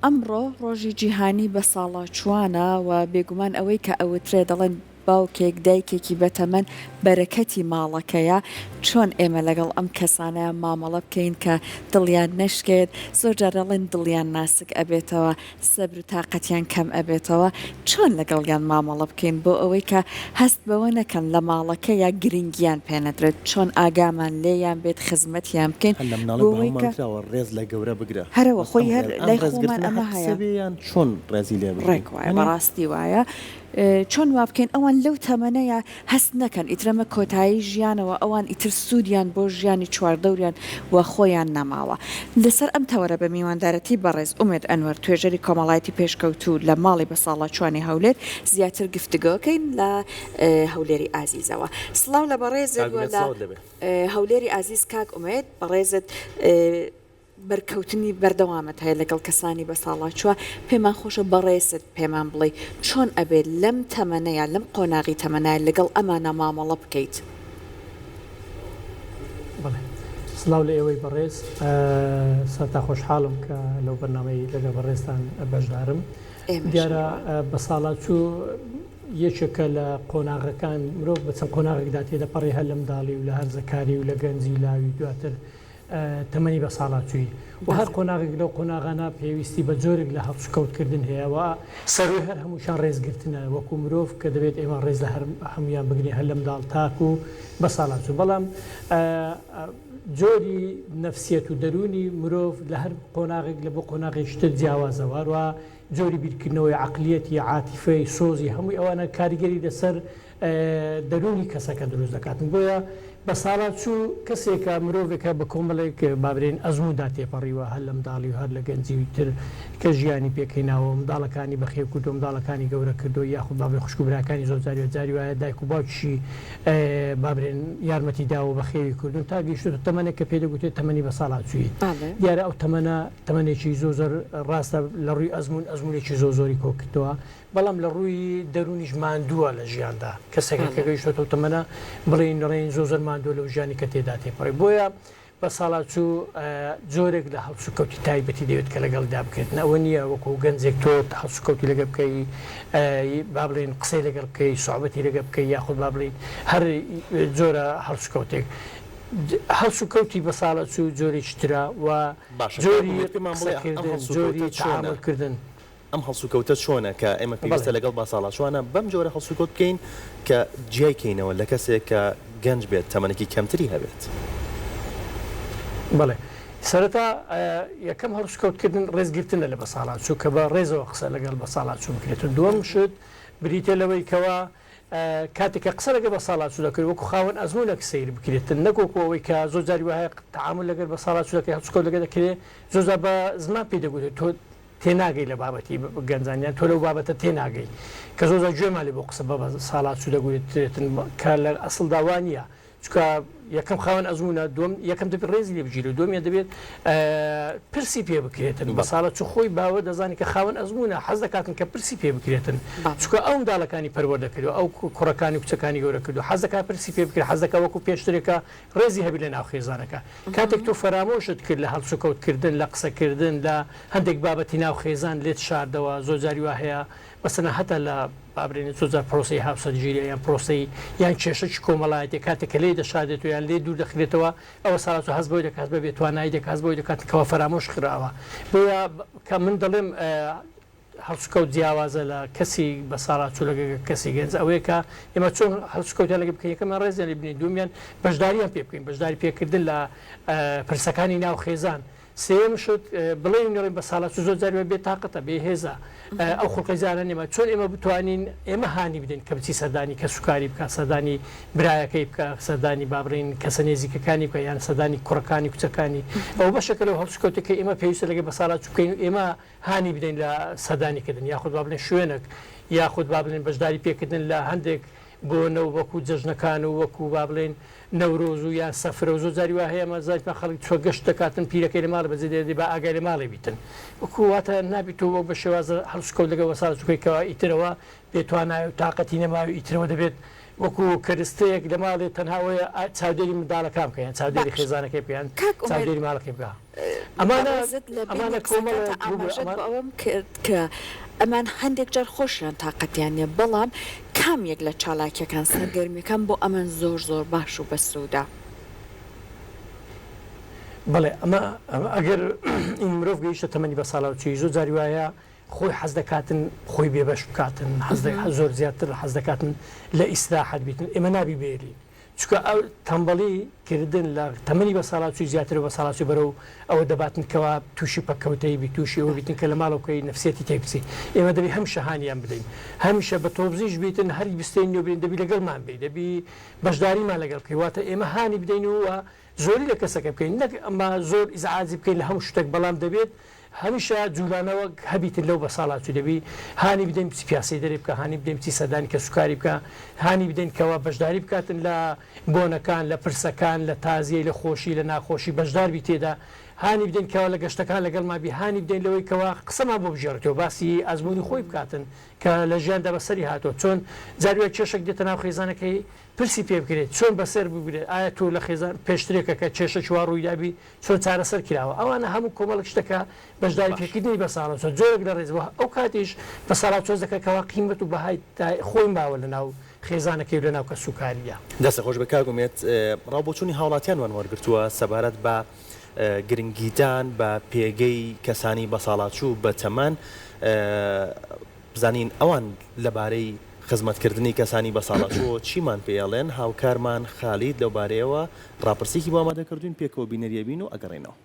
ئەمڕۆ ڕۆژی جیهانی بەساڵاچووانە و بێگومان ئەوەی کە ئەوترێ دەڵێن باوکێک دایکێکی بەتەمەن بەرەکەتی ماڵەکەیە، چۆن ئێمە لەگەڵ ئەم کەسانە مامەڵە بکەین کە دڵیان نەشکێت، زۆر جار دەڵێن دڵیان ناسک ئەبێتەوە، سەبر و تاقەتیان کەم ئەبێتەوە، چۆن لەگەڵیان مامەڵە بکەین بۆ ئەوەی کە هەست بەوە نەکەن لە ماڵەکەیا گرنگیان پێ نەدرێت، چۆن ئاگامان لێیان بێت خزمەتیان بکەین هەر لە مناڵی بۆ بە ئەوەی هەموومان کە. وتراوە ڕێز لە گەورە بگرە، هەرەوە بەس خۆی ئەم هەر ڕێز ئەم لای ڕێز خۆمان گرتنە ئەمە هەر قسە هەیە. بێ یان چۆن ڕێزی لێ بگرین ڕێک وایە وانیە؟ بەڕاستی وایە چۆن وا بکەین ئەوان لەو تەمەنەیا هەست نەکەن ئیتر ئەمە کۆتایی ژیانەوە ئەوان ئیتر سوودیان بۆ ژیانی چواردەوریان و خۆیان نەماوە. لەسەر ئەم تەوەرە بە میواندارەتی بەڕێز ئومێد ئەنوەر توێژەری کۆمەڵایەتی پێشکەوتوو لە ماڵی بەساڵاچووانی هەولێر زیاتر گفتگۆکەین لە هەولێری ئازیزەوە. سڵاو لە بەڕێزت کاک و ئومێد لە سڵاوت لێبێ. هەولێری ئازیز کاک ئومێد بەڕێزت بەرکەوتنی بەردەوامت هەیە لەگەڵ کەسانی بەساڵاچووە، پێمان خۆشە بەڕێزت پێمان بڵێی چۆن ئەبێت لەم تەمەنەیا لەم قۆناغی تەمەنایا لەگەڵ ئەمانا مامەڵە بکەیت؟ بەڵێ سڵاو لە ئێوەی بەڕێز سەرتا خۆشحاڵم کە لەو بەرنامەی لەگەڵ بەڕێزتان بەشدارم ئێمەش دیارە هەروە. بەساڵاچوو یەکێکە لە قۆناغەکان مرۆڤ بە چەند قۆناغێکدا تێدەپەڕێ هەر لە منداڵی و لە هەرزەکاری و لە گەنجی لاوی دواتر تەمەنی بەساڵاچووی و هەر قۆناغێک لەو قۆناغانە پێویستی بە جۆرێک لە هەڵسوکەوتکردن هەیە و سەرووی هەر هەمووشیان ڕێزگرتنە وەکو مرۆڤ کە دەبێت ئێمە ڕێز لە هەر هەموویان بگرین هەر لە منداڵ تاکو بەساڵاچوو بەڵام جۆری نەفسیەت و دەروونی مرۆڤ لە هەر قۆناغێک لە بۆ قۆناغێکی تر جیاوازە و هەروە جۆری بیرکردنەوەی عەقلیەتی عاتیفەی سۆزی هەمووی ئەوانە کاریگەری لەسەر دەروونی کەسەکە دروست دەکاتن بۆیە بە ساڵاچوو کەسێکە مرۆڤێکە بە کۆمەڵێک با برێین ئەزمووندا تێپەڕیوە هەر لە منداڵی و هەر لە گەنجی و تر کە ژیانی پێکهێناوە منداڵەکانی بەخێو کردووە منداڵەکانی گەورە کردووە یاخود با بڵێین خوشک و براکانی زۆر جاری جاری وایە دایک و باوکیشی با برێن یارمەتی داوە بەخێوی کردوون تا گەیشتۆتە تەمەنێک کە پێی دەگوترێت تەمەنی بە ساڵاچوویی دیارە ئەو تەمەنە تەمەنێکی زۆر زۆر ڕاستە لە ڕووی ئەزموون ئەزموونێکی زۆر زۆری کۆکردەوە بەڵام لە ڕووی دەروونیش ماندووە لە ژیاندا، کەسێکە کە گەیشتۆتە ئەو تەمەنە بڵێین دەڵێین زۆر زۆر ماندووە لەو ژیانی کە تێدا تێپەڕی بۆیە بە ساڵاچوو جۆرێک لە هەڵسوکەوتی تایبەتی دەوێت کە لەگەڵیدا بکرێت ئەوە نییە وەکو گەنجێک تۆ هەڵسوکەوتی لەگەڵ بکەی با بڵێین قسەی لەگەڵ بکەی سوعبەتی لەگەڵ بکەی یاخود با بڵێین هەر جۆرە هەڵسوکەوتێک هەڵسوکەوتی بە ساڵاچوو جۆرێکی ترە و باشە کاک جۆری ئومێد پێمان بڵێ ئەم قسەکردن هەڵسوکەوتە جۆری چۆنە؟ تەعامول کردن. ئەم هەڵسوکەوتە چۆنە کە ئێمە پێویستە بەڵێ. لەگەڵ باساڵاچوانە بەم جۆرە هەڵسوکەوت بکەین کە جیای کەینەوە لە کەسێک کە گەنج بێت تەمەنێکی کەمتری هەبێت؟ بەڵێ سەرەتا یەکەم هەڵسوکەوت کردن ڕێزگرتنە لە بەساڵاچوو کە بە ڕێزەوە قسە لەگەڵ بەساڵاچوو بکرێت و دووەم شت بریتیە لەوەی کەوا کاتێک کە قسە لەگەڵ بەساڵاچوو دەکرێت وەکو خاوەن ئەزموونێک سەیر بکرێتن نەک وەکو ئەوەی کە زۆر جاری وایە تەعامول لەگەڵ بەساڵاچوو دەکرێت هەڵسوکەوت لەگەڵ دەکرێت زۆر جار بە زمان پێی دەگوترێت تۆ تێناگەی لە بابەتی گەنجان یان تۆ لەو بابەتە تێناگەی کە زۆر جار گوێمان لێ بۆ قسە بە ساڵاچوو دەگوترێتن کە لە ئەسڵدا وا نییە چونکە یەکەم خاوەن ئەزموونە دووەم یەکەم دەبێت ڕێزی لێ بگیرێت دووەمیان دەبێت پرسی پێ بکرێتن بە ساڵە چ خۆی باوە دەزانێت کە خاوەن ئەزموونە حەز دەکاتن کە پرسی پێ بکرێتن چونکە ئەو منداڵەکانی پەروەردە کردووە ئەو کوڕەکانی و کچەکانی گەورە کردووە حەز دەکات پرسی پێ بکرێت حەز دەکات وەکو پێشترێکە ڕێزی هەبی لە ناو خێزانەکە. کاتێک تۆ فەرامۆشت کرد لە هەڵسوکەوت کردن، لە قسە کردن، لە هەندێک بابەتی ناو خێزان لێت شاردەوە، زۆر جاری وا هەیە مەسەلەن هەتا لە با بلێین زۆر جار پرۆسەی هاوسەرگیریە یان پرۆسەی یان کێشەکی کۆمەڵایەتیە کاتێک کە لێی دەشاردێتەوە یان لێی دوور دەخرێتەوە ئەوە ساڵاتۆ هەست بەوەی دەکات هەست بە بێتوانایی دەکات هەست بەوەی دەکات کەوا فەرامۆش خراوە بۆیە کە من دەڵێم هەڵسوکەوت جیاوازە لە کەسی بەساڵاچوو لەگەڵ کەسی گەنج ئەوەیە کە ئێمە چۆن هەڵسوکەوتیان لەگەڵ بکەین یەکەمیان ڕێزیان لێ بگرین دووەمیان بەشداریان پێ بکەین بەشداری پێکردن لە پرسەکانی ناو خێزان سێیەم شت بڵێین نەڵێین بەساڵاچوو زۆر جاری وایە بێ تاقەتە بێ هێزە ئەو خوڵقی زانە نیمە چۆن ئێمە بتوانین ئێمە هانی بدەین کە بچی سەردانی کەسوکاری بکە سەردانی برایەکەی بکە سەردانی با بڵێین کەسە نێزیکەکانی بکە یان سەردانی کوڕەکانی کچەکانی ئەو بەشێکە لەو هەڵسوکەوتە کە ئێمە پێویستە لەگەڵ بەساڵاچوو بکەین و ئێمە هانی بدەین لە سەردانی کردن یاخود با بڵێن شوێنێک یاخود با بڵێن بەشداری پێکردن لە هەندێک بۆنە و وەکو جەژنەکان و وەکو با بڵێن نەورۆز و یان سەفرە و زۆر جاری وا هەیە ئەمە زانیتمان خەڵک چوە گەشت دەکاتن پیرەکەی لە ماڵێ بەجێ دێنێ با ئاگای لە ماڵێ بیتن وەکو واتە نابیت تۆ وەک بە شێوازە هەڵسوکەوت لەگەڵ وەسارە چوکەی کەوا ئیترەوە بێ توانایە و تاقەتی نەماوە ئیترەوە دەبێت. وەکو کەرستەیەک لە ماڵێ تەنها ئەوەیە چاودێری منداڵەکان بکە یان چاودێری باش خێزانەکەی بکە یان کاک ئومێد چاودێری ماڵەکەی بکە ئەمانە بەڕێزت لە بەینی ئەمانە قسەکانتا کۆمەڵێک ببورە ئاماژەت ئەمان بۆ ئەوەم کرد کە ئەمان هەندێک جار خۆشیان تاقەتیان نیە بەڵام کام یەک لە چالاکیەکان سەرگەرمیەکان بۆ ئەمان زۆر زۆر باش و بەسوودە؟ بەڵێ ئەمە ئەگەر مرۆڤ گەیشتە تەمەنی بەساڵاچوویی زۆر جاری وایە خۆی حەز دەکاتن خۆی بێبەش بکاتن حەز زۆر زیاتر حەز دەکاتن لە ئیسراحەت بیتن ئێمە نابی بێلین چونکە ئەو تەمبەڵی کردن لە تەمەنی بەساڵاچووی زیاتر و بەساڵاچوو بەرەو ئەوە دەباتن کەوا تووشی پەککەوتەی بی تووشی ئەوە بیتن کە لە ماڵەوە بکەی نەفسیەتی تێک بچی ئێمە دەبی هەمیشە هانیان بدەین هەمیشە بە تۆبزیش بیتن هەر بستێنی و برین دەبی لەگەڵمان بی دەبی بەشداریمان لەگەڵ بکەی واتە ئێمە هانی بدەین و زۆری لە کەسەکە بکەین نەک ئەمە زۆر ئیزعاجی بکەین لە هەموو شتێک بەڵام دەبێت هەمیشە جولانەوە هەبیتن لەو بەساڵاچوو دەبی هانی بدەین بچی پیاسەی دەرێ بکا هانی بدەین بچی سەردانی کەسوکاری بکا هانی بدەین کەوا بەشداری بکاتن لە بۆنەکان لە پرسەکان لە تازیەی لە خۆشی لە ناخۆشی بەشدار بی تێدا هانی بدەین کەوا لە گەشتەکان لەگەڵمان بی هانی بدەین لەوەی کەوا قسەمان بۆ بگێڕێتەوە باسی ئەزموونی خۆی بکاتن کە لە ژیاندا بەسەری هاتووە چۆن جاری وایە کێشەک دێتە ناو خێزانەکەی پرسی پێ بکرێت چۆن بەسەر ببرێت ئایا تۆ لە خێزان پێشترێکە کە کێشەکی وا ڕوویدابی چۆن چارەسەر کراوە ئەوانە هەموو کۆمەڵێک شتە کە بەشداری باش. پێکردنی بەساڵاچوون جۆرێک لە ڕێز بۆ ئەو کاتیش بەساڵاچوون دەکات کەوا قیمەت و بەهای خۆی ماوە لە ناو خێزانەکەی و لە ناو کەسوکاریدا. دەستت خۆش بێت کاک ئومێد، ڕاو بۆچوونی هاوڵاتیانمان وەرگرتووە سەبارەت بە گرنگیدان بە پێگەی کەسانی بەساڵاچوو بە تەمەن، بزانین ئەوان لەبارەی خزمەتکردنی کەسانی بەساڵاچووەوە چیمان پێ ئەڵێن، هاوکارمان خالید لەوبارەیەوە ڕاپرسیەکی بۆ ئامادە کردووین، پێکەوە بینەری ئەبین و ئەگەڕێینەوە.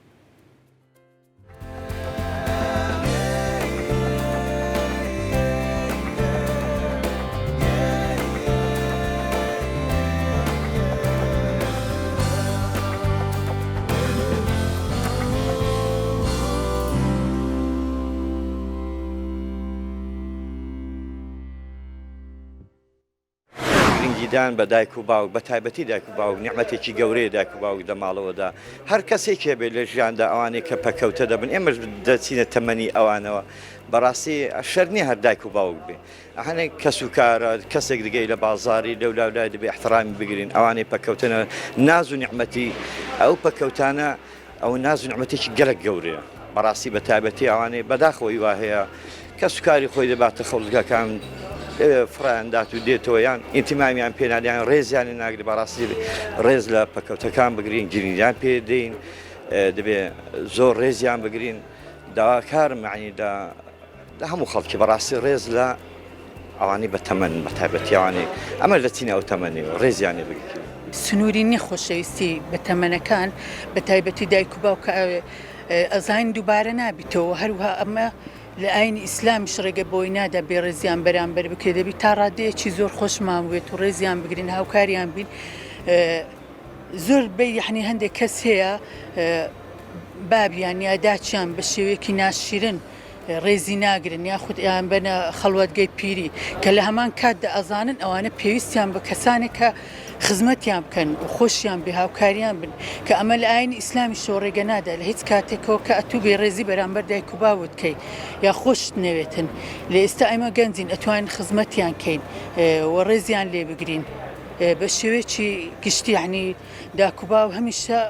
گرنگیدان بە دایک و باوک بە تایبەتی دایک و باوک نیعمەتێکی گەورەیە دایک و باوک لە ماڵەوەدا هەر کەسێک هەبێت لە ژیاندا ئەوانەی کە پەکەوتە دەبن ئێمەش دەچینە تەمەنی ئەوانەوە بەڕاستی شەر نییە هەر دایک و باوک بێ هەنێک کەس و کارە کەسێک دگەی لە بازاری لەو لاولای دەبێ احترامی بگرین ئەوانەی پەکەوتنە ناز و نیعمەتی ئەو پەکەوتانە ئەوە ناز و نیعمەتێکی گەلەک گەورەیە بەڕاستی بە تایبەتی ئەوانەی بەداخەوە وا هەیە کەسوکاری خۆی دەباتە خەڵکەکان فڕیان دات و دێتەوە یان ئینتیمامیان پێ نادیان ڕێزیان ناگری بەڕاستی ڕێز لە پەکەوتەکان بگرین گرنگیان پێ دەین دەبێ زۆر ڕێزیان بگرین داواکارم معنی لە لە هەموو خەڵکی بەڕاستی ڕێز لە ئەوانەی بە تەمەنن بە تایبەتی ئەوانەی ئەمە لە چینی ئەو تەمەنی و ڕێزیان لێ بگرین. سنووری نیە خۆشەویستی بە تەمەنەکان بە تایبەتی دایک و باوک کە ئەزانین دووبارە نابیتەوە هەروها ئەمە لە ئاینی ئیسلامیش ڕێگە بۆی نادا بێڕێزیان بەرامبەر بکرێت دەبی تا ڕادەیەکی زۆر خۆشمان بوێت و ڕێزیان بگرین هاوکاریان بین زۆر بەی یەعنی هەندێک کەس هەیە بابیان یا داچیان بە شێوەیەکی ناشیرن ڕێزی ناگرن یاخود ئەیانبەنە خەڵوەتگەی پیری کە لە هەمان کاتدا ئەزانن ئەوانە پێویستیان بە کەسانێکە خزمەتیان بکەن و خۆشیان بێ هاوکاریان بن کە ئەمە لە ئاینی ئیسلامیشەوە ڕێگە نادا لە هیچ کاتێکەوە کە ئەتوو بێ ڕێزی بەرامبەر دایک و باوت کەی یا خۆشت نەوێتن لە ئێستا ئێمە گەنجین ئەتوانین خزمەتیان کەین و ڕێزیان لێ بگرین بە شێوەیەکی گشتی یەعنی داک و باو هەمیشە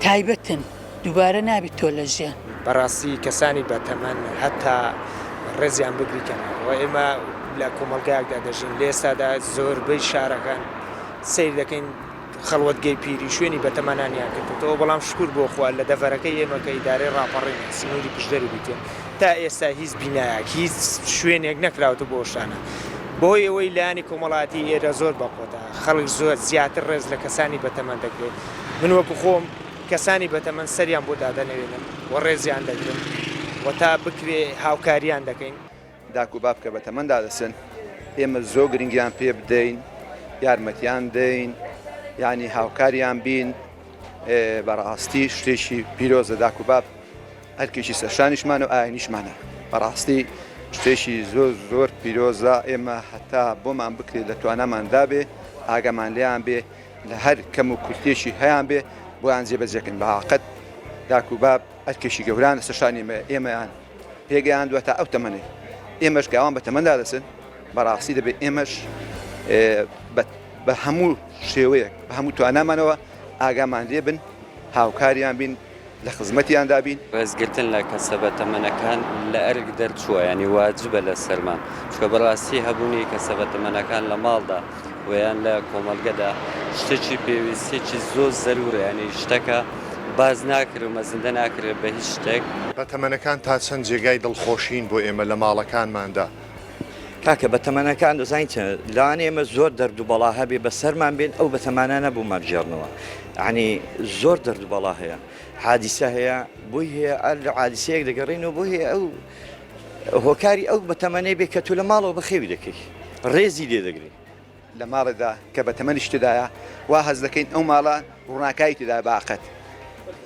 تایبەتن دووبارە نابیت تۆ لە ژیان. بەڕاستی کەسانی بەتەمەن هەتا ڕێزیان بگری کەمە و ئێمە لە کۆمەڵگایەکدا دەژین لە ئێستادا زۆربەی شارەکان سەیر دەکەین خەڵوەتگەی پیری شوێنی بەتەمەنانیان کردوتەوە بەڵام شکور بۆ خوا لە دەڤەرەکەی ئێمە کە ئیدارەی ڕاپەڕینە سنووری پشدەری بیتێ تا ئێستا هیچ بینایەک هیچ شوێنێک نەکراوەتە بۆ شتانە بەهۆی ئەوەی لایەنی کۆمەڵایەتی ئێرە زۆر بەقوەتە خەڵک زۆر زیاتر ڕێز لە کەسانی بەتەمەن دەگرێت من وەکو خۆم کەسانی بەتەمەن سەریان بۆ دادەنەوێنم و ڕێزیان دەگرم و تا بکرێ هاوکاریان دەکەین. داک و باب کە بەتەمەندا دەچن ئێمە زۆر گرنگیان پێ بدەین یارمەتیان دەین یعنی هاوکاریان بین بەڕاستی شتێکی پیرۆزە داک و باب ئەرکێکی سەرشانیشمانە و ئاینیشمانە بەڕاستی شتێکی زۆر زۆر پیرۆزە ئێمە هەتا بۆمان بکرێت لە توانامان دابێ ئاگامان لێیان بێ لە هەر کەم و کورتێکی هەیان بێ بۆیان جێبەجێکەین بە عقد داک و باب ئەرکێکی گەوران لەسەر شانی ئێمەیان پێگەیاندووە تا ئەو تەمەنەی ئێمەش کە ئەوان بە تەمەندا دەچن بەڕاستی دەبێت ئێمەش. بە هەموو شێوەیەک بە هەموو توانامانەوە ئاگامان لێ بن هاوکاریان بین لە خزمەتیاندا بین. ڕێزگرتن لە کەسە بەتەمەنەکان لە ئەرک دەرچووە یانی واجبە لەسەرمان چونکە بەڕاستی هەبوونی کەسە بەتەمەنەکان لە ماڵدا و یان لە کۆمەڵگەدا شتێکی پێویستیەکی زۆر زەرورە یانی شتەکە باس ناکرێ و مەزندە ناکرێ بە هیچ شتێک. بەتەمەنەکان تا چەند جێگای دڵخۆشین بۆ ئێمە لە ماڵەکانماندا؟ کاکە بەتەمەنەکان دەزانی چەند لەوانەیە ئێمە زۆر دەرد و بەڵا هەبێ بەسەرمان بێن ئەو بەتەمانانە بۆمان بگێڕنەوە یانی زۆر دەرد و بەڵا هەیە حادیسە هەیە بۆی هەیە ئەر لە حادیسەیەک دەگەڕێنەوە بۆ هەیە ئەو هۆکاری ئەو بەتەمەنەی بێ کە تۆ لە ماڵەوە بەخێوی دەکەی ڕێزی لێ دەگری. لە ماڵێدا کە بە تەمەنیش تێدایە وا هەست دەکەین ئەو ماڵە ڕووناکایی تێدایە باقەت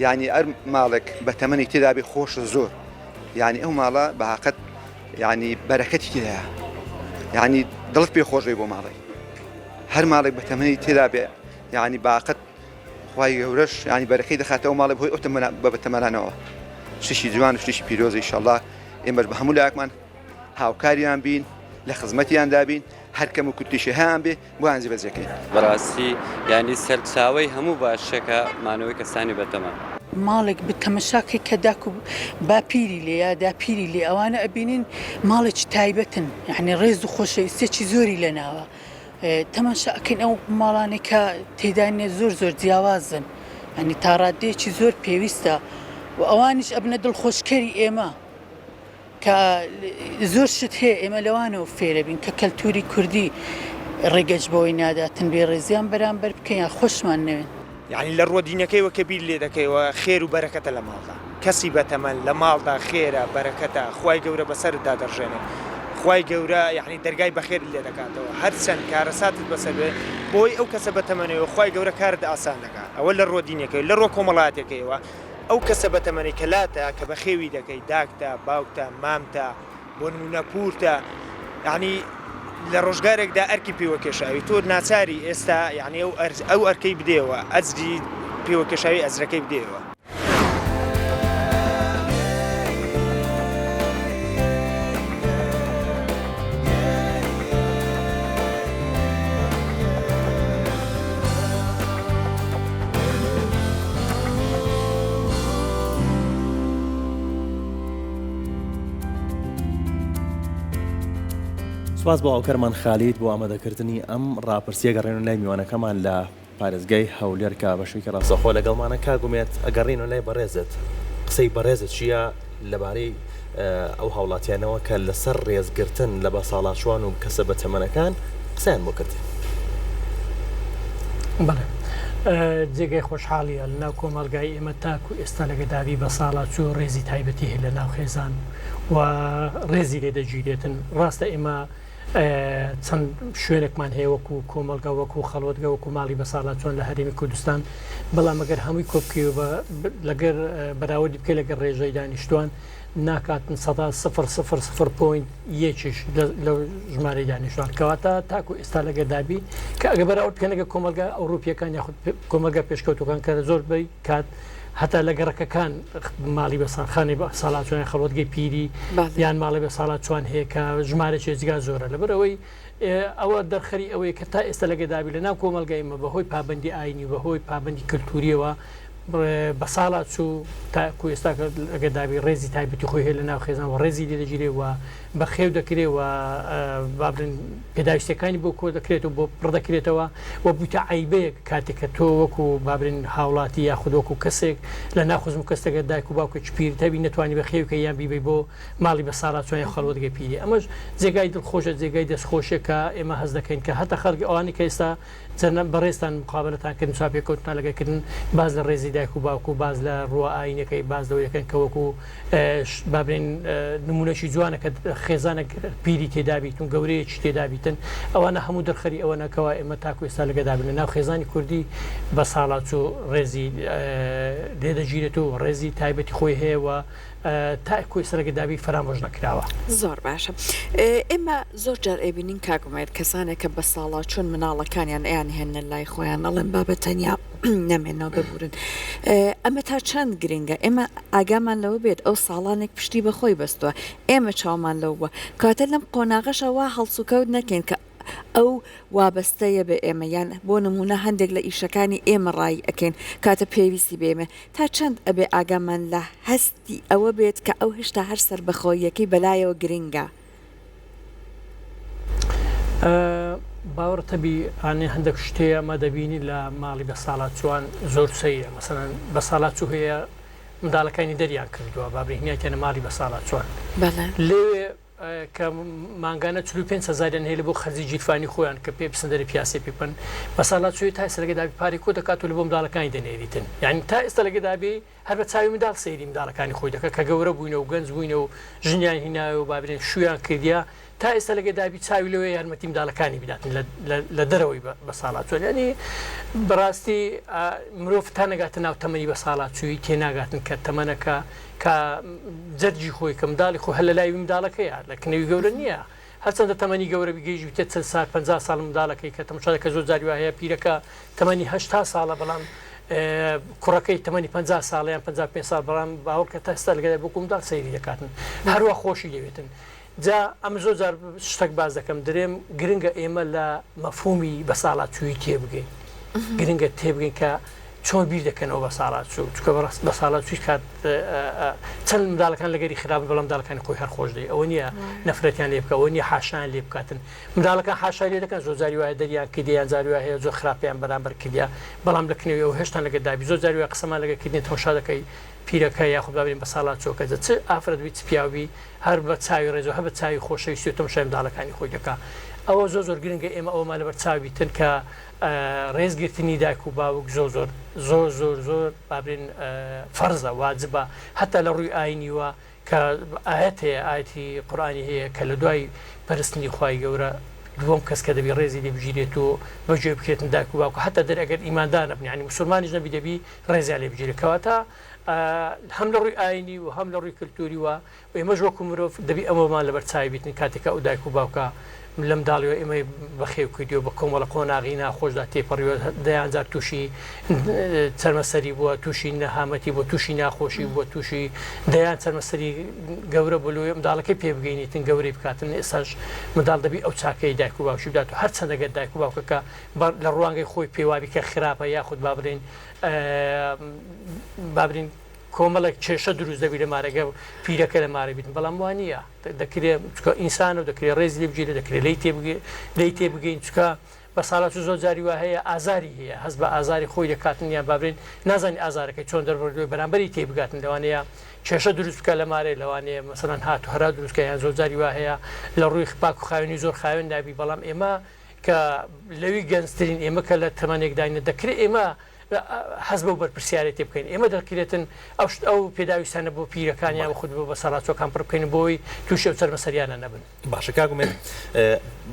یانی ئەر ماڵێک بە تەمەنی تێدا بێ خۆشە زۆر یانی ئەو ماڵە بەهاقەت یانی بەرەکەتی تێدایە یانی دڵت پێ خۆش بێ بۆ ماڵێک هەر ماڵێک بە تەمەنی تێدا بێ یانی باقەت خوای گەورەش یانی بەرەکەی دەخاتە ئەو ماڵێ بەهۆی ئەو تەمەنە بە بەتەمەنانەوە شتێکی جوان و شتێکی پیرۆزە ئیشەڵا ئێمەش بە هەموو لایەکمان هاوکاریان بین لە خزمەتیاندا بین هەر کەم و کورتیشی هەیان بێ بۆیان جێبەجێ کەین. بەڕاستی یانی سەرچاوەی هەموو باشیەکە مانەوەی کەسانی بەتەمان. ماڵێک تەمەشا کەی کە داک و باپیری لێ یا داپیری لێ ئەوانە ئەبینین ماڵێکی تایبەتن یانی ڕێز و خۆشەویستیەکی زۆری لەناوە تەماشا ئەکەین ئەو ماڵانەی کە تێدا نیە زۆر زۆر جیاوازن یانی تاڕادەیەکی زۆر پێویستە و ئەوانیش ئەبنە دڵخۆشکەری ئێمە. کە زۆر شت هەیە ئێمە لەوانەوە فێرەبین کە کەلتوری کوردی ڕێگەش بەوەی ناداتن بێڕێزیان بەرامبەر بکەین یان خۆشمان نەوێن. یانی لە ڕووە دینەکەیەوە کە بیر لێ دەکەیەوە خێر و بەرەکەتە لە ماڵدا کەسی بەتەمەن لە ماڵدا خێرە بەرەکەتە خوای گەورە بەسەرتدا دەڕژێنێ خوای گەورە یانی دەرگای بەخێرت لێ دەکاتەوە هەرچەند کارەساتت بەسەر بێ بۆی ئەو کەسە بەتەمەنەوە خوای گەورە کارت ئاسان دەکا ئەوە لە ڕووە دینەکەی لە ڕووە کۆمەڵاتەکەیەوە ئەو کەسە بەتەمەنەی کە لاتە کە بەخێوی دەکەی داکتە باوکتە مامتە بۆ نمونە پورتە یعنی لە ڕۆژگارێکدا ئەرکی پێوەکێشاوی تۆ ناچاری ئێستا یعنی ئەو ئەو ئەرکەی بدەیەوە ئەجری پێوەکێشاوی ئەجرەکەی بدەیەوە. سوپاس بۆ هاوکارمان خالید بۆ ئامادەکردنی ئەم ڕاپرسیە گەڕێنەوە لای میوانەکەمان لە پارێزگای هەولێر کە بە شێوەیەکی ڕاستەوخۆ لەگەڵمانە کاک ئومێد ئەگەڕێینەوە لای بەڕێزت قسەی بەڕێزت چییە لەبارەی ئەو هاوڵاتیانەوە کە لەسەر ڕێزگرتن لە بەساڵاچوان و کەسە بەتەمەنەکان قسەیان بۆ کردین. بەڵێ جێگای خۆشحاڵیە لە ناو کۆمەڵگای ئێمە تاکو ئێستا لەگە دابی بەساڵاچوو ڕێزی تایبەتی هەیە لە ناو خێزان و ڕێزی لێ دەگیرێتن ڕاستە ئێمە چەند شوێنێکمان هەیە وەکو کۆمەڵگا وەکو خەڵوەتگە وەکو ماڵی بەساڵاچوان لە هەرێمی کوردستان بەڵام ئەگەر هەمووی کۆبکەیەوە لەگەر بەراوردی بکەی لەگەر ڕێژەی دانیشتوان ناکاتن سەدا سفر سفر سفر point یەکیش لە ژمارەی دانیشتوان کەواتە تاکو ئێستا لەگەر دابی کە ئەگە بەراورد بکەن لەگەر کۆمەڵگا ئەوروپیەکان یاخود کۆمەڵگا پێشکەوتوەکان کە زۆربەی کات هەتا لە گەڕەکەکان ماڵی بە ساڵخانەی بە ساڵاچوان خەڵوەتگەی پیری یان ماڵی بە ساڵاچوان هەیە کە ژمارەی جگا زۆرە لەبەرئەوەی ئەوە دەرخەری ئەوەیە کە تا ئێستا لەگە دابی لە ناو کۆمەڵگای ئێمە بەهۆی پابەندی ئاینی و بەهۆی پابەندی کللتوریەوە بە ساڵا چوو تاکو ئێستا لەگە دابی ڕێزی تایبەتی خۆی هەیە لە ناو خێزان و ڕێزی لێ دەگیرێ و بەخێو دەکرێ و با بڵێن پێداویستیەکانی بۆ کۆ دەکرێت و بۆ پڕ دەکرێتەوە و بوویتە عەیبەیەک کاتێک کە تۆ وەکو با بڵێن هاوڵاتی یاخود وەکو کەسێک لە ناو خزم و کەسێکە دایک و باوکێکی پیرت هەبی نەتوانی بەخێوی کەی یان بیبەی بۆ ماڵی بە ساڵاچوان یا خەڵوەتگەی پیری ئەمەش جێگای دڵخۆشە جێگای دەستخۆشیە کە ئێمە هەست دەکەین کە هەتا خەڵکی ئەوانەی کە ئێستا جەناب بەڕێزتان مقابەلەتان کردن چاوپێکەوتنتان لەگەڵ کردن باس لە ڕێزی دایک و باوک و باس لە ڕووە ئایینەکەی باس لەوەی دەکەن کە وەکو با بڵێین نموونەکی جوانە کە خێزانێک پیری تێدا بیتن و گەورەیەکی تێدا بیتن ئەوانە هەموو دەرخەری ئەوەنە کەوا ئێمە تاکو ئێستا لەگەدا بین لە ناو خێزانی کوردی بە ساڵاچوو ڕێزی لێ دەگیرێت و ڕێزی تایبەتی خۆی هەیە و تاکو ئێستا لەگە دابی فەرامۆش نەکراوە. زۆر باشە ئێمە زۆر جار ئەیبینین کاک ئومێد کەسانێک کە بەساڵاچوون مناڵەکانیان ئەیان هێننە لای خۆیان ئەڵێن بابە تەنیا نەمێنەوە ببورن ئەمە تا چەند گرنگە ئێمە ئاگامان لەوە بێت ئەو ساڵانێک پشتی بەخۆی بەستووە ئێمە چاومان لەو بووە کەواتە لەم قۆناغەشە وا هەڵسوکەوت نەکەین کە. ئەو وابەستەیە بە ئێمە یان بۆ نموونە هەندێک لە ئیشەکانی ئێمە ڕایی ئەکەین کاتە پێویستی بە ئێمە تا چەند ئەبێ ئاگامان لە هەستی ئەوە بێت کە ئەو هێشتا هەر سەربەخۆییەکەی بەلایەوە گرنگە؟ باوەڕ تەبی ئانێ هەندێک شتەیە ئەمە دەبینی لە ماڵی بەساڵاچووان زۆر سەیرە مەسەلەن بەساڵاچوو هەیە منداڵەکانی دەریان کردووە بابرێ هیناتیانە ماڵی بەساڵاچووان لێوێ کە مانگانە 45 هەزاریان هەیە لە بۆ خەرجی گیرفانی خۆیان کە پێ بچن دەرێ پیاسەی پێ بکەن بەساڵاچووی تا ئێستا لەگە دابی پارەی کۆ دەکات و لە بۆ منداڵەکانی دەنێریتن یعنی تا ئێستا لەگە دابی هەر بە چاوی منداڵ سەیری منداڵەکانی خۆی دەکات کە گەورە بووینە و گەنج بووینە و ژنیان هیناوە و بابرێن شویان کردیە تا ئێستا لەگە دابی چاوی لەوەیە یارمەتی منداڵەکانی بداتن لە دەرەوەی بە ساڵاچوون یعنی بەڕاستی مرۆڤ تا نەگاتە ناو تەمەنی بە ساڵاچووی تێناگاتن کە تەمەنەکە کە جەرگی خۆی کە منداڵی خۆ هەر لە لای منداڵەکەیە لە کنەوی گەورە نییە هەرچەندە تەمەنی گەورە بی گەیشتبیتە 40 سال 50 ساڵ منداڵەکەی کە تەماشا دەکە زۆر جاری وا هەیە پیرەکە تەمەنی 80 ساڵە بەڵام کوڕەکەی تەمەنی 50 ساڵە یان 55 ساڵ بەڵام باوەڕکە تا ئێستا لەگەڵ بۆ منداڵ سەیری دەکاتن هەروە خۆشی دەوێتن جا ئەم زۆر جار شتەک باس دەکەم درێم گرنگە ئێمە لە مەفهومی بەساڵاچوویی تێبگەین گرنگە تێبگەین کە چۆن بیر دەکەنەوە بەساڵاچوو چونکە بەڕاست بەساڵاچووی کات چەند منداڵەکان لەگەری خراپ بەڵام منداڵەکانی خۆی هەر خۆش دەی ئەوە نییە نەفرەتیان لێ بکە ئەوە نییە حاشایان لێ بکاتن منداڵەکان حاشای لێ دەکەن زۆر جاری وایە دەریان کردیە یان جاری وایە هەیە زۆر خراپیان بەرامبەر کردیە بەڵام لە کنەوی ئەو هێشتان لەگەر دابی زۆر جاری وایە قسەمان لەگەر کردنی تەماشا دەکەی پیرەکە یاخود بابرێن بەساڵاچووەکە جا چ ئافرەت بی چ پیاو بی هەر بە چاوی ڕێز و هەر بە چاوی خۆشەویستی و تەماشای منداڵەکانی خۆی دەکا. ئەوە زۆر زۆر گرنگە ئێمە ئەوەمان لەبەر چاو بیتن کە ڕێز گرتنی دایک و باوک زۆر زۆر زۆر زۆر زۆر با بڵێین فەرزە واجبە هەتا لە ڕووی ئاینیوە کە ئایەت هەیە ئایەتی قورئانی هەیە کە لە دوای پەرستنی خوای گەورە دووەم کەس کە دەبی ڕێزی لێ بگیرێت و بەگوێ بکرێتن دایک و باوک هەتا دەر ئەگەر ئیماندار نەبن یانی موسڵمانیش نەبی دەبی ڕێزیان لێ بگیرێت کەواتە هەم لە ڕووی ئاینی و هەم لە ڕووی کلتوری و ئێمەش وەکو مرۆڤ دەبی ئەمەمان لەبەر چاوی بیتن کاتێک کە ئەو دایک و باوکە لە منداڵیەوە ئێمەی بەخێو کردیوە بە کۆمەڵە قۆناغی ناخۆشدا تێپەڕیوە دەیان جار تووشی چەرمەسەری بووە تووشی نەهامەتی بووە تووشی ناخۆشی بووە تووشی دەیان چەرمەسەری گەورە بوو لۆیە منداڵەکەی پێ بگەینیتن گەورەی بکاتن ئێستاش منداڵ دەبی ئەو چاکەی دایک و باوکی بدات و هەرچەندە گەر دایک و باوکەکە لە ڕوانگەی خۆی پێوابی کە خراپە یاخود با بڵێین با بڵێین کۆمەڵێک کێشە دروست دەبی لە مارەگە پیرەکە لە مارە بیتن بەڵام وا نییە دەکرێ چکە ئینسانە و دەکرێ ڕێز لێ بگیرێ دەکرێ لێی تێبگەی لێی تێبگەین چکە بە ساڵاچوو زۆر جاری وا هەیە ئازاری هەیە هەست بە ئازاری خۆی دەکاتن یان با بڵێین نازانی ئازارەکەی چۆن دەربڕی بەرامبەری تێبگاتن لەوانەیە کێشە دروست بکە لە مارێ لەوانەیە مەسەلەن هات و هەرا دروست کە یان زۆر جاری وا هەیە لە ڕووی پاک و خاوێنی زۆر خاوێن نابی بەڵام ئێمە کە لەوی گەنجترین ئێمە کە لە تەمەنێکداینە دەکرێت ئێمە هەست بەو بەرپرسیارێتی بکەین ئێمە دەکرێتن ئەو شت ئەو پێداویستانە بۆ پیرەکان یان خود بۆ بەسەڵاچۆکان پڕ بکەین بۆی تووشی ئەو چەرمەسەریانە نەبن. باشە کاک ئومێد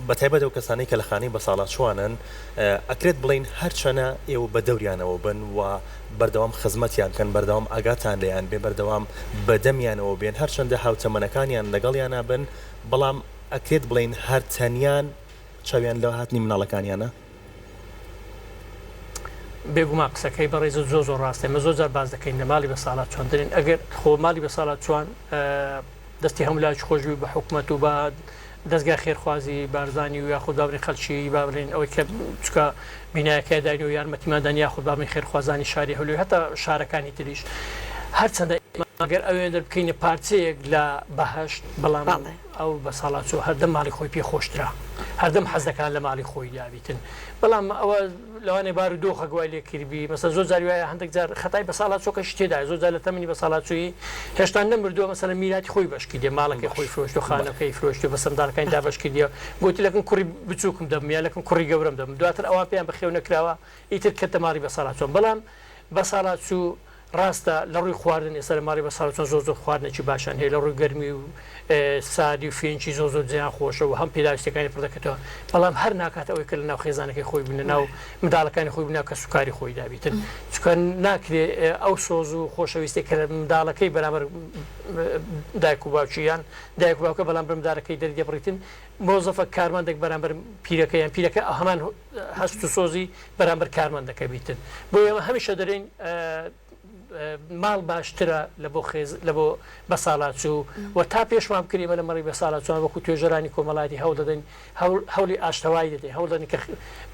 بە تایبەت ئەو کەسانەی کە لە خانەی بەساڵاچووانن ئەکرێت بڵێین هەرچەنە ئێوە بە دەوریانەوە بن و بەردەوام خزمەتیان بکەن بەردەوام ئاگاتان لێیان بێ بەردەوام بە دەمیانەوە بێن هەرچەندە هاوتەمەنەکانیان لەگەڵیانا بن بەڵام ئەکرێت بڵێین هەر تەنیان چاویان لە هاتنی مناڵەکانیانە؟ بێگومان قسەکەی بەڕێزت زۆر زۆر ڕاستە ئێمە زۆر جار باس دەکەین لە ماڵی بەساڵاچوان دەرێن ئەگەر خۆ ماڵی بەساڵاچوان دەستی هەموو لایەکی خۆش بی بە حکومەت و بە دەزگای خێرخوازی بارزانی و یاخود با بڵێین خەڵکی با بڵێین ئەوەی کە چکە بینایەکە داین و یارمەتیمان دان یاخود با بڵێین خێرخوازانی شاری هەولێر هەتا شارەکانی تریش هەرچەندە ئێمە ئەگەر ئەوێ دەربکەینە پارچەیەک لە بەهەشت بەڵام ئەو بە ساڵاچوو هەردەم ماڵی خۆی پێ خۆشترە هەردەم حەز دەکات لە ماڵی خۆیدا بیتن بەڵام ئەوە لەوانەیە بار و دۆخەک وای لێ کردبی مەسەلەن زۆر جاری وایە هەندێک جار خەتای بە ساڵاچووەکەشی تێدایە زۆر جار لە تەمەنی بە ساڵاچوویی هێشتا نەمردووە مەسەلەن میراتی خۆی بەش کردیە ماڵەکەی خۆی فرۆشتووە خانەکەی فرۆشتووە بەسەر منداڵەکانی دابەش کردیە گوتی لەکن کوڕی بچووکم دەبم یا لەکن کوڕی گەورەم دەبم دواتر ئەوان پێیان بەخێو نەکراوە ئیتر کەتە ماڵی بە ساڵاچووان بەڵام بە ساڵاچوو ڕاستە لە ڕووی خواردن ئێستا لە ماڵی بەساڵاچووان زۆر زۆر خواردنێکی باشیان هەیە لە ڕووی گەرمی و ساردی و فێنکی زۆر زۆر جێیان خۆشە و هەم پێداویستیەکانی پڕ دەکرێتەوە بەڵام هەر ناکات ئەوەی کە لە ناو خێزانەکەی خۆی بن لە ناو منداڵەکانی خۆی بن ناو کەسوکاری خۆیدا بیتن چونکە ناکرێ ئەو سۆز و خۆشەویستی کە منداڵەکەی بەرامبەر دایک و باوکی یان دایک و باوکە بەڵام بە منداڵەکەی دەردەبڕیتن مۆزەفە کارمەندێک بەرامبەر پیرەکە یان پیرەکە هەمان هەست و سۆزی بەرامبەر کارمەندەکە بیتن بۆیە ئێمە هەمیشە دەرێین. ماڵ باشترە لە بۆ خێز لە بۆ بەساڵاچوو و تا پێشمان بکرێ ئێمە لە مەڕی بەساڵاچووان وەکوو توێژەرانی کۆمەڵایەتی هەوڵ دەدەین هەوڵی ئاشتەوایی دەدەین هەوڵ دەدەین کە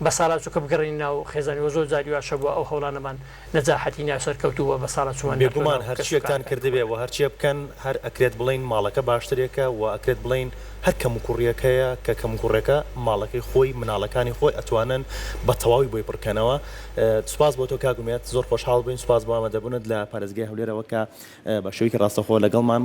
بەساڵاچووکە بگەڕێنین ناو خێزانی و زۆر جاری واش هەبووە ئەو هەوڵانەمان نەجاحەتی نا سەرکەوتوو بووە بەساڵاچوومان ناتوانن بێگومان هەرچیەکتان کەسوکارەکانی خۆیان. کردبێ و هەرچیە بکەن هەر ئەکرێت بڵێین ماڵەکە باشترێکە و ئەکرێت بڵێین هەر کەموکوڕیەک هەیە کە کەموکوڕێکە ماڵەکەی خۆی مناڵەکانی خۆی ئەتوانن بە تەواوی بۆی پڕکەنەوە سوپاس بۆ تۆ کاک ئومێد زۆر خۆشحاڵ بووین سوپاس بۆ ئامادەبوونت لە پارێزگای هەولێرەوە کە بە شێوەیەکی ڕاستەوخۆ لەگەڵمان.